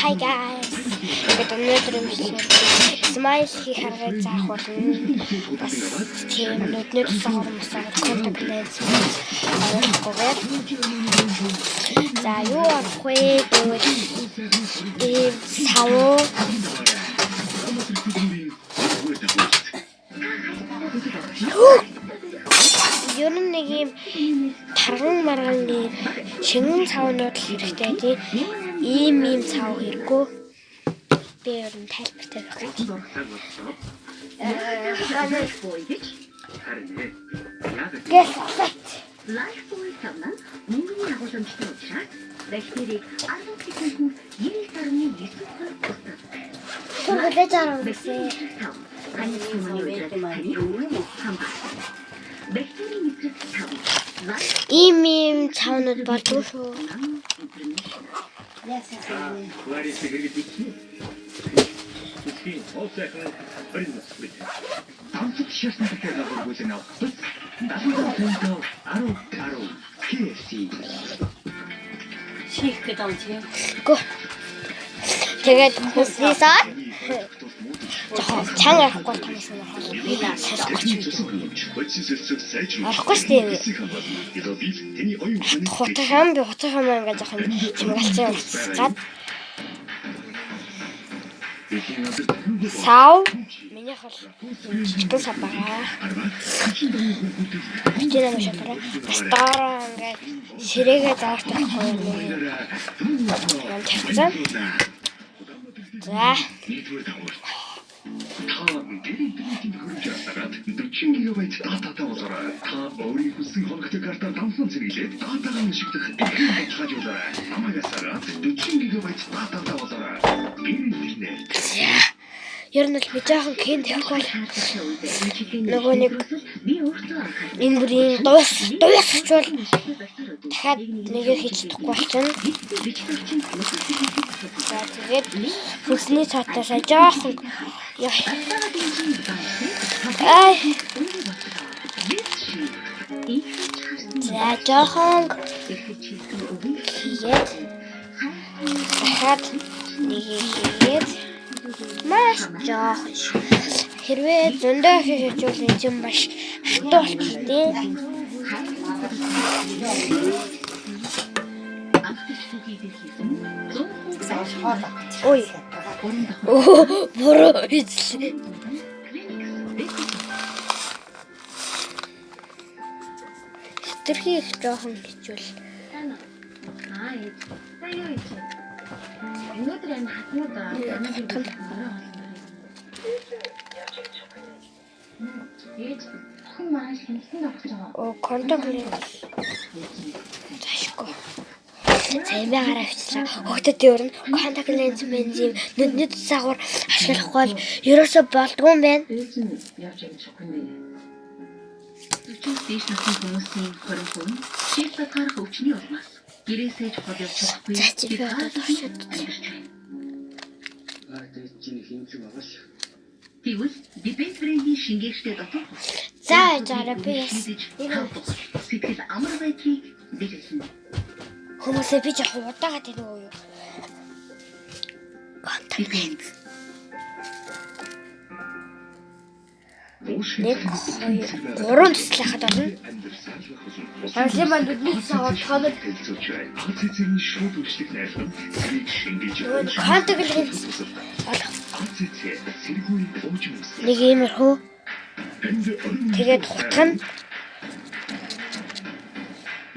Hi guys. Тэгээд өнөөдөр бичлэгээр smile хийх аргыг заах болно. Бас тийм нүдний тусгаар мусаар contact lens оруулахгүйгээр. За, юу авах вэ гэвэл ийм сав, ер нь нэг ийм тарган марган ийм шингэн савнууд л хэрэгтэй, тийм. Ийм ийм сав хэрэггүй. Би ер нь тайлбартай байх гэж. Гэл. Lifebuoy савнан мөнгөний агуулмжтай учраас бактерийг 10 секундэд 9.9% устгадаг. Түр хүлээж авах гэсэн. Бактерийн сав таны сумын удирдах таны хамгаалсан. Бактерийн эсрэг сав. Ийм ийм цавнууд болдгоо шүү. Лариса хэрэглэж Дэлхийн гол сайхан 20 нас хүрэх. Томцод шарсан дахиад агуулгыг авах 75 10 10 KFC. Чих гэдэг юм чи. Гөө. Тэгээд хүнсний сар жоохон чанга авахгүй том сонирхол сонсох гэж. Бодис сэлцэг сайжруулах. Орохгүй шүү дээ. Таны оюун ухааныг Хутаг юм, би хутаг юм ингээд жоохон чимгалцсан уцгаад дэлхийн газар дэлгүүр сав минийх бол жижигхэн сав байгаа. Битэн юм шатараа. Бас доороо ингээд ширээгээ заавар тавихгүй юм юм тавьсан. За, нэгдүгээр давхарт. Та гэр интернетийн төхөөрөмж асаагаад 40 ГБ дататай болоорой. Та өөрийн хүссэн хоногтой картаар дансан зэрэглээд датагаа уншигдах эрхийн баталгаажуулаарай. Намайг асаагаад 40 ГБ дататай болоорой. Гэр интернет. Ер нь бол би жоохон кен тавихгүй бол нөгөө нэг би өөртөө анхаарал энэ бүр ийм дуусчвал дахиад нэгэ хийж чадахгүй болчихно. За, тэгээд хүнсний цаатай сая жоохон яа. Ай. За, жоохон хийгээд дахиад нэг хийгээд маш жоохон шүү. Хэрвээ зөндөө хийчихвэл энэ чинь маш хатуу болчихдیں۔ Ой. Оо, буруу хийлээ. Хэтэрхий их жоохон хичвэл Аа ээж. Та юу хийж байна? Өнөөдөр энэ хатнууд намайг бороо олмоор. Ээж, охин маргааш хяналтанд орох гэж байгаа. Оо, контакт ленз заашгүй. За, эмээ гараа авчлаа. Хүүхдэд ер нь контакт ленз менз юм нүдний тусаагуур ашиглахгүй бол ерөөсөө болдгүй юм байна. Ээж нь явж амжихгүй нэ. 40-ээс дээш насны хүмүүсийн 20% нь шил татгарах өвчний улмаас гэрээсээ хол явж чадахгүй За, чи би одоо туршид. амьдарч байна. Аа, тэгээд чиний хэмжээ байгаа шүү. Тэгвэл Depend брендийн шингээгчтэй дотор За, яжаараа би бас сэтгэл амар байдлыг бэлгэлнэ. хүмүүсээ би жоохон удаагаад байна уу юу? Контакт ленз. Нэг, хоёр, гурван туслахад болно. Хавлын маань нүдний тусаагаар тоног АЦЦ-ийн шууд үйлчлэх найрлан цэрэг шингээж нөгөө нэг контакт ленз олох. АЦЦ сэргүй уужим үсэг. Нэг иймэрхүү. Энд орон Тэгээд хутгах нь.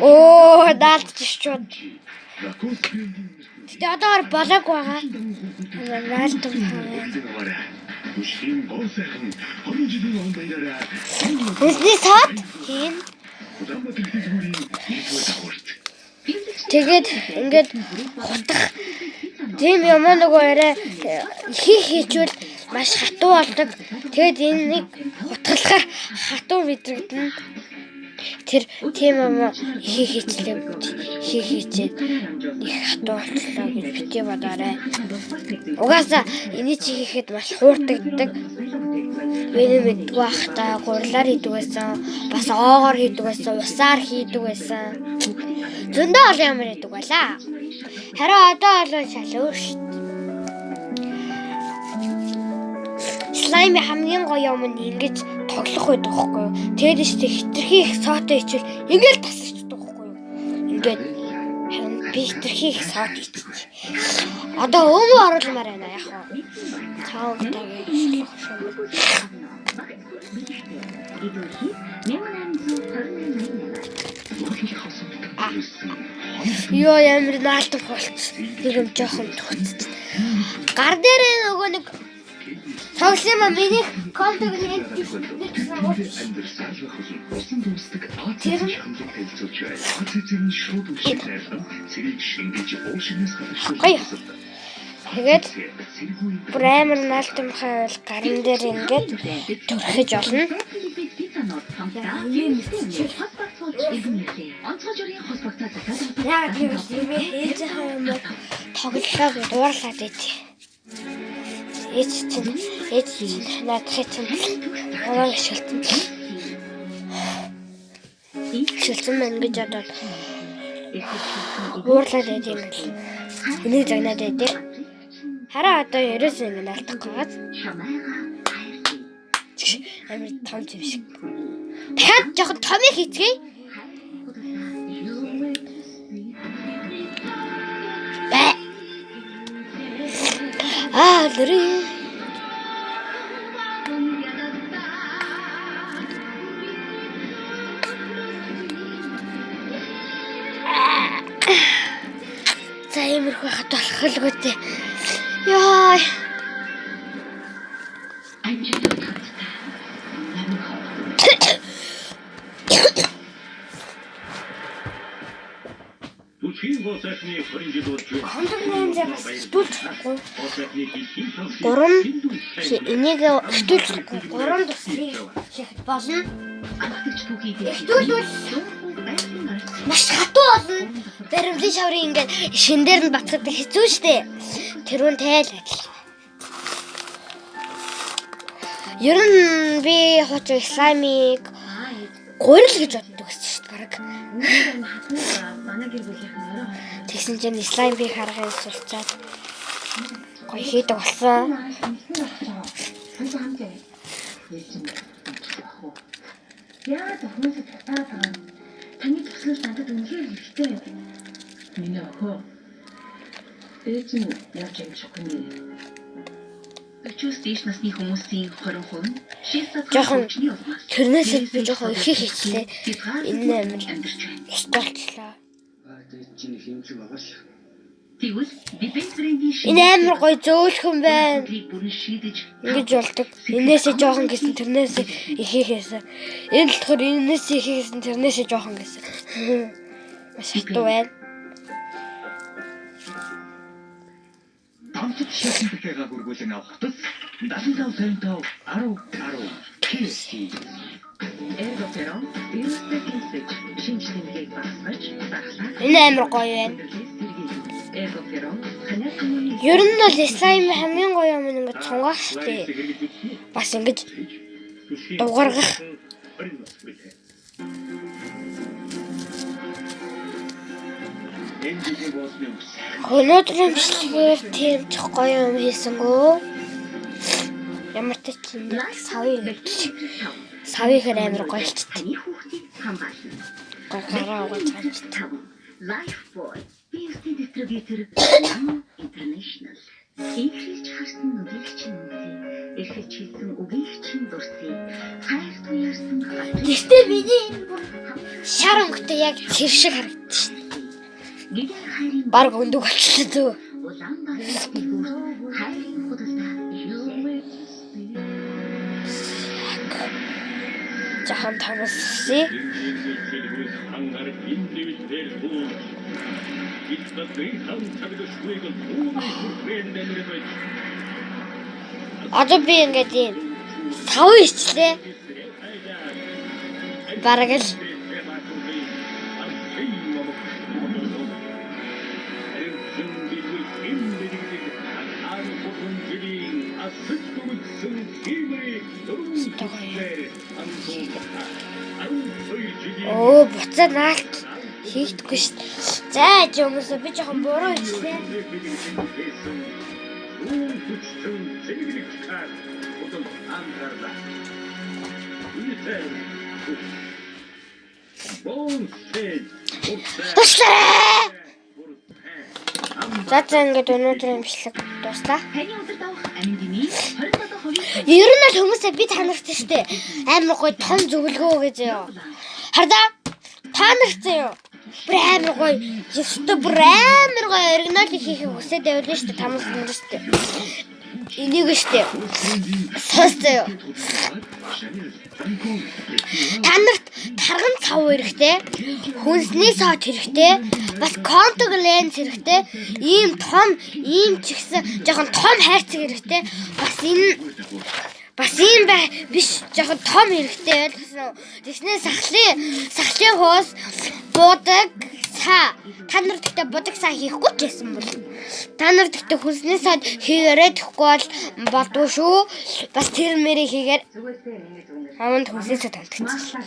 Оо, даалдчихчод. Лакост брендийн Гэтэ одоогор болоог байгаа. Наалтан байна. Бүшгийн гол сайхан 20 жилийн он баяраараа Хүнсний сод хийн. Улаанбаатар дэлгүүрийн нэгдүгээр давхарт. Тэгээд ингээд хутгах тийм юм нөгөө арай их хийчвэл маш хатуу болдог. Тэгээд энэ нэг хутгалахаар хатуу мэдрэгдэнэ. Тэр тийм юм их хийчлээ их хийчээд их хатуу болчлоо гэж битгий бодоорой. Угаасаа эний чи хийхэд маш хуурдагддаг. Миний мэдгүй байхдаа гурлаар хийдэг байсан. Бас оогоор хийдэг байсан, усаар хийдэг байсан. Зөндөө олон юм яриадаг байлаа. Харин одоо бол шал өөр шүү дээ. Слайм хамгийн гоё юм нь ингэж тоглох байдаг байхгүй юу? Тэгээд шүү дээ хитрхи их соотой ичвэл ингээл тасчихдаг байхгүй юу? Ингээд харин би хитрхи их соод иччих. Одоо өмөө оруулмаар байна яг уу. Цаав тагийн Йоо ямар наалдах болц. Нэг юм жоохон түүцсэн. Гар дээрээ нөгөө нэг тоглосон юм а миний контог нэг Гоё. Тэгээд бүр амар наалтамхай бол гарн дээр ингээд түрхэж олно. Яг тийм юм ээжийнхээ юм тоглолоо гэж уурлаад байт. Ээж чинь ээж чинь наадахыг чинь намайг ашигласан. Ашигласан байна гэж бодоод уурлаад байт юм л. Энийг загнаад байт. Хараа одоо ерөөсөө ингэ наалтахгүй газ. Амар том юм шиг. Дахиад жоохон томыг хийцгээе. Бэ. Аа, лүри. За иймэрхүү хат болох л гүтээ. Яа. Түлхийн гоо сайхны 20 жил болж Кондог нэмзээ бас хитүүлж чадахгүй. гоо сайхны дэлхийн тансаг Гурван энийг хитүүлж чадахгүй. Гурван туслыг хийхэд болно. Хитүүлвэл маш хатуу болно. Баримлын шаврын ингээд шин дээр нь батхад хэцүү шттэ. Тэрүүн тайл адил. Ер нь би хуучин исламыг гурил гэж боддог гэсэн шүү дээ бараг. Тэгсэн чинь ислам би харахын сурчаад гоё хийдэг болсон. Яагаад охиноос татаад байгаа юм? Таны туслал надад үнэхээр хэрэгтэй. Миний охин ээж нь явж амжихгүй нэ. 40-оос дээш насны хүмүүсийн 20% нь шил задгай Жохон өвчний улмаас тэрнээс би жоохон их хийчлээ. Энэ амар амьдарч байна. столчлоо. Аа тэгээд чинь хэмжиг байгаа ш. Тэгвэл Depend брендийн Энэ амар гоё зөөлхөн байна. асуудлыг бүрэн шийдэж Ингэж болдог. Энээсээ жоохон гэсэн тэрнээсээ их хийхээсээ. Энэ болохоор энээсээ их хийсэн тэрнээсээ жоохон гэсэн. Маш хатуу байна. Тамцад шатны дахиагаа хүргүүлэн авах тус 75 55 10 10 KFC. Эргоферон вирустай тэнцэж шинж тэмдгийг багасгаж дархлаа Энэ амар гоё байна. Эргоферон ханиад хүмүүний Ер нь бол слайм хамгийн гоё юм ингээд цунгаах штэ. Бас ингэж дугаргах. Өнөөдрийн бичлэгээр тийм ч гоё юм хийсэнгүү. Ямар ч ч юм савыг савыг амар гоё болчт. таны хүүхдийг хамгаална. Гоё гараа угааж амжт. Lifebuoy BST дистрибьютор Nano International. Инхэлж харсан нүдийг чинь үнсээ, эрхэлж хэлсэн үгийг чинь дурсъя. Хайр туяарсан хатуу Гэтэ миний энэ бүр шар өнгөтэй яг тэр шиг харагдчих шин. гэгэн хайрын Бараг өндөг болчихлоо зөө. Улаанбаатар дэлгүүрт хайрын худалдаа эхэллээ. Жохон томссон. Одоо би ингээд ийм сав ичлээ. Бараг л Өө буцаад наалт хийгдэхгүй шүү дээ. За хүмүүсээ би жоохон буруу хийлээ. Туслаарай. За за ингээд өнөөдрийн бичлэг дууслаа. Таны өдөр давах амин дэмий 27%. Ер нь л хүмүүсээ би та нарт штэ амар гоё том зөвлөгөө өгье заяа. Хардаа та нарт заяа. Бүр амар гоё. Ёстой бүр амар гоё оригинал хийхийг хүсээд байвал штэ тамаас нар штэ. Энийг штэ. Сонс заяа. Та нарт тарган цав хэрэгтэй, хүнсний сод хэрэгтэй, бас контакт ленз хэрэгтэй, ийм том, ийм ч ихсэн жоохон том хайрцаг хэрэгтэй. Бас энэ бас ийм бай биш жоохон том хэрэгтэй ойлгосон уу? Тэгснээ сахлын хуус будаг са. Та нар тэгтээ будаг са хийхгүй ч гэсэн бол. Та нар тэгтээ хүнсний сод хийгээрэй тэгэхгүй бол болдгоо шүү. Бас тэр мэрийг хийгээр аманд хүнсний сод амтгцсан.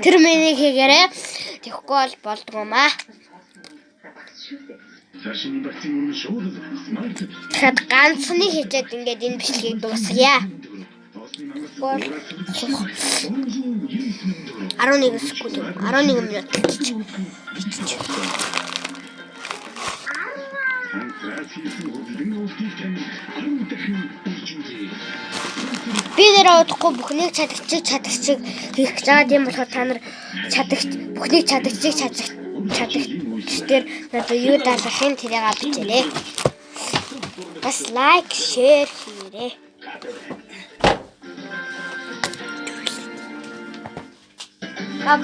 Тэр мэрийг хийгээрэй тэгэхгүй бол болдгоо маа. Тэгэхээр ганцны хичээд ингээд энэ бичлэгийг дуусгая. Бол 11 секунд 11 минут бичиж. Би нэрээ удахгүй бүхнийг чадагчиг чадагчиг хийх гэж байгаа. Тийм болохоор та нар чадагч бүхнийг чадагчиг чадагч дээр надад юу даалгахын тэрийг бичээрэй. Бас лайк, шеэр хийгээрэй. Там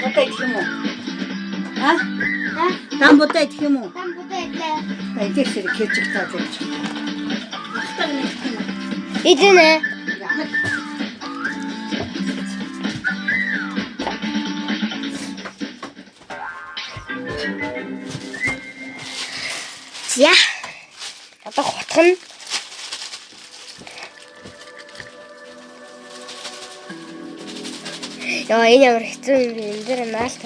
будаа идэх юм уу? А? Там будаа идэх юм уу? Там будаа идлээ. Идэх хэрэг хийчих таа гэж. Идэнэ. За. Одоо хутгана. Яа, энэ ямар хэцүү юм бэ? Энэ дээр наалт.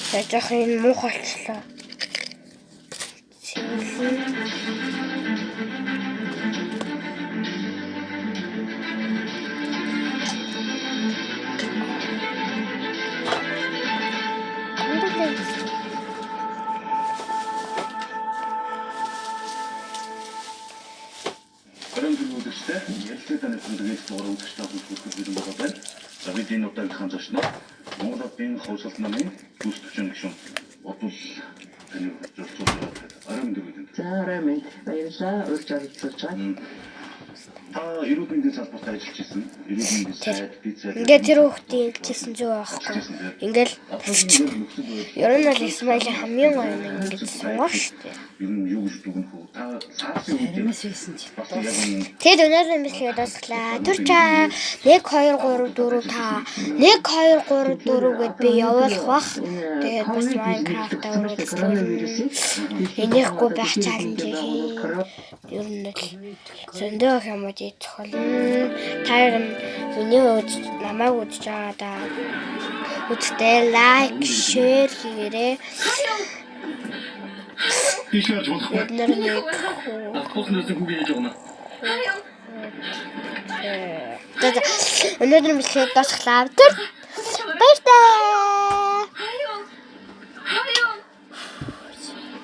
За жоох энэ муухай болчлоо. Цэвэрлэн. За бид энэ удаагийнхаа зочноор Монгол Хотын ховсолт намын бүс төвчин гишүүн Бодвол таны зөрчил орой мэнд өгöd. За орой мэнд. Баярлалаа. Урьж оролцуулж байгаа. Та эрүүл мэндийн салбарт ажиллаж исэн. Эрүүл мэндийн сайд, дэд сайд. Ингээд тэр хүүхдийн хэлчихсэн зүг аахгүй. Ингээл ер нь бол Исмаилийн хамгийн гоё юм ингээд сонгоо шүү дээ. Ер нь юу гэж дүгнэх вэ? Та SARS-ын үед Харимас байсан чи. бас яг энэ Тэгэд өнөөдрийн бичлэгээ дуусглаа. Түр чаа 1 2 3 4 5 1 2 3 4 гэд би явуулах бах. Тэгээд бас Minecraft-аа үргэлжлүүлнэ. Энийхгүй байх challenge хий. Ер нь л зөндөө их юм уу зохиолно. Та ер нь миний үз намайг үзэж байгаа да. Үзтээ лайк, шеэр хийгээрэй. тийш харж болохгүй. Бид нар нэг Автобуснаас хүүгээ яаж явна? За за өнөөдөр бичлэгийг дуусглаа. Түр